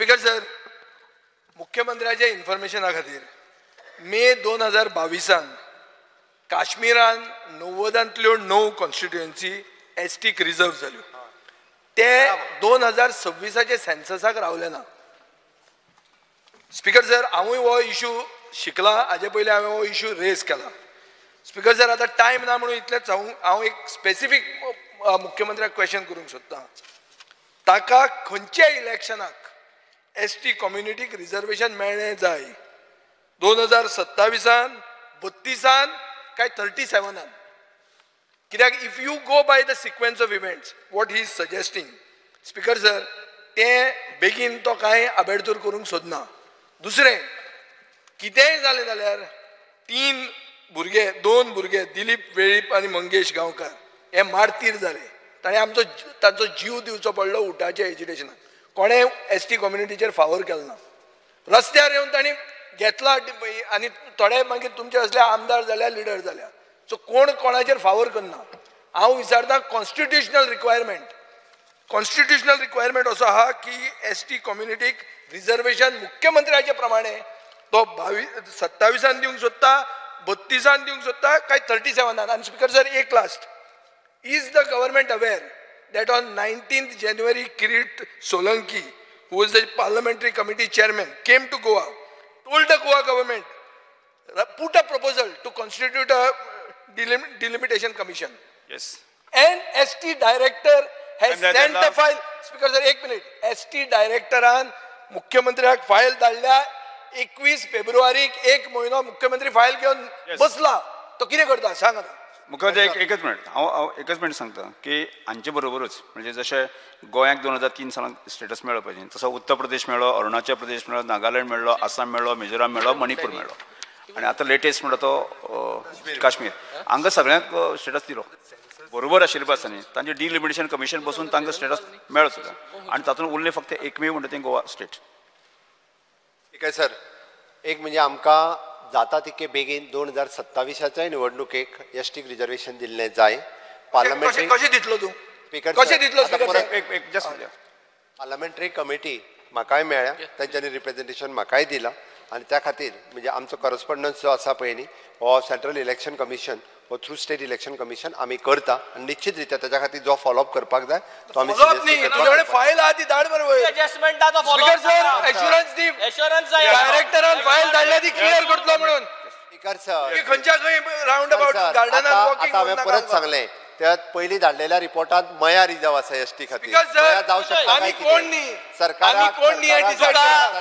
Speaker sir, मुख्यमंत्र्याच्या इन्फॉर्मेशना खातीर मे 2022 काश्मीरान 90तांतल्यो 9 constituency एसटीक reserve जाल्यो. ते 2026 सेन्ससाक रावले ना. स्पीकर सर, हांवूय हो इशू शिकला, हाजे पयलीं हांवें हो इशू रेज केला. स्पीकर सर, आतां टायम ना म्हणून इतलेंच हांव एक स्पेसिफीक मुख्यमंत्र्याक क्वेश्चन करूंक सोदतां. ताका खंयच्या इलेक्शनाक एसटी कम्युनिटीक रिजर्वेशन मेळ्ळें जाय? 2027, 32 काय 37? कित्याक if you go by the sequence of events what he is suggesting, speaker sir, तें बेगीन तो कांय आबेडतूर करूंक सोदना. दुसरें, कितेंय जालें जाल्यार 3 भुरगे, 2 भुरगे दिलीप वेळीप आनी मंगेश गांवकार हे मार्तीर जाले. ताणें आमचो तांचो जीव दिवचो पडलो उटाच्या एजिटेशनाक. कोणें एसटी कम्युनिटीचेर फावोर केलो ना. रस्त्यार येवन तांणी घेतला आनी थोडे मागीर तुमचे असले आमदार जाल्या, लिडर जाल्या. सो कोण कोणाचेर फावोर करना. हांव विचारता, कॉन्स्टिट्युशनल रिक्वायरमेंट, कॉन्स्टिट्युशनल रिक्वायरमेंट असो आहा की एसटी कम्युनिटीक रिजर्वेशन मुख्यमंत्र्याचे प्रमाणे तो 27 दिवंक सोदता, 32 दिवंक सोदता काय 37? आनी स्पीकर सर, एक last, is the government aware that on 19th January Kirit Solanki, who is the parliamentary committee chairman, came to Goa, told the Goa government, put a proposal to constitute a delimitation commission? Yes. And ST director has sent the file. Speaker sir, एक minute. ST डायरेक्टरान मुख्यमंत्र्याक file धाडल्या 21 फेब्रुवारीक. एक म्हयनो मुख्यमंत्री file घेवन बसला, तो कितें करता सांग आतां. मुख्यमंत्री, एकच मिनिट, हांव एकच मिनिट सांगता की हांचे बरोबरूच म्हणजे जशें गोंयाक 2003 सालान स्टेटस मेळ्ळो पळय, तसो उत्तर प्रदेश मेळ्ळो, अरुणाचल प्रदेश मेळ्ळो, नागालँड मेळ्ळो, आसाम मेळ्ळो, मिझोराम मेळ्ळो, मणिपूर मेळ्ळो आनी आतां लेटेस्ट म्हणटा तो काश्मीर. हांकां सगळ्यांक स्टेटस दिलो बरोबर आशिल्ले आसतना तांचे डिलिमिटेशन कमिशन बसून तांकां स्टेटस मेळ्ळो सुद्दां आनी तातूंत उरलें फक्त एकमेव म्हणटा तें गोवा स्टेट. ठीक आहे सर. एक म्हणजे आमकां जाता तितके बेगीन 2027 निवडणुकेक एसटीक रिजर्वेशन दिल्लें जाय. पार्लमेंटरी कशें दितलो तूं? कशें दितलो? पार्लमेंटरी कमिटी म्हाकाय मेळ्ळ्या, तांच्यांनी रिप्रेझेंटेशन म्हाकाय दिलां आनी त्या खातीर म्हणजे आमचो करस्पॉन्डन्स जो आसा पळय न्ही, हो सेंट्रल इलेक्शन कमिशन हो थ्रू स्टेट इलेक्शन कमिशन आमी करता आनी निश्चित रित्या ताच्या खातीर जो फॉलोअप करपाक जाय तो आमी आतां हांवें परत सांगलें, त्या पयलीं धाडलेल्या रिपोर्टांत मया रिजर्व आसा एसटी खातीर, मया जावं शकता. सरकाराक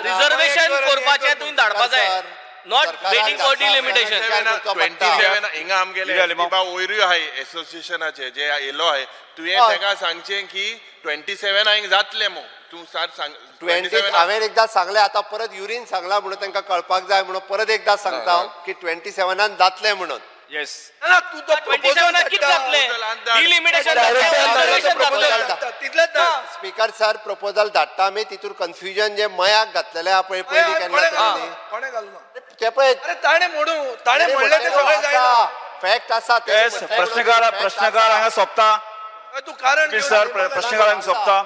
रिजर्वेशन करपाचें तुवें धाडपा जाय, not waiting for delimitation. 27 हिंगा आमगेले वयरूय आहाय एसोसिएशनाचे जे येयलो आहाय, तुवें ताका सांगचें की 27 हांगा जातलें मू तूं सार सांग. 20 हांवें एकदां सांगलें, आतां परत युरीन सांगलां म्हणून तांकां कळपाक जाय म्हणून परत एकदां सांगता हांव की 27 जातलें म्हणून. येस. ना तूं तो 27 कितें जातलें? डिलिमिटेशन स्पीकर सर, प्रपोजल धाडटा आमी, तितूर कन्फ्युजन जे मयाक घातलेलें आहा पळय पयलीं केन्ना कोणें घालूं ते पळय, ताणें म्हणू, ताणें म्हणलें तें सगळें जायना. फॅक्ट आसा. प्रश्नकाळ प्रश्नकाळ हांगा सोंपता. तूं कारण सर, प्रश्नकाळ हांगा सोंपता.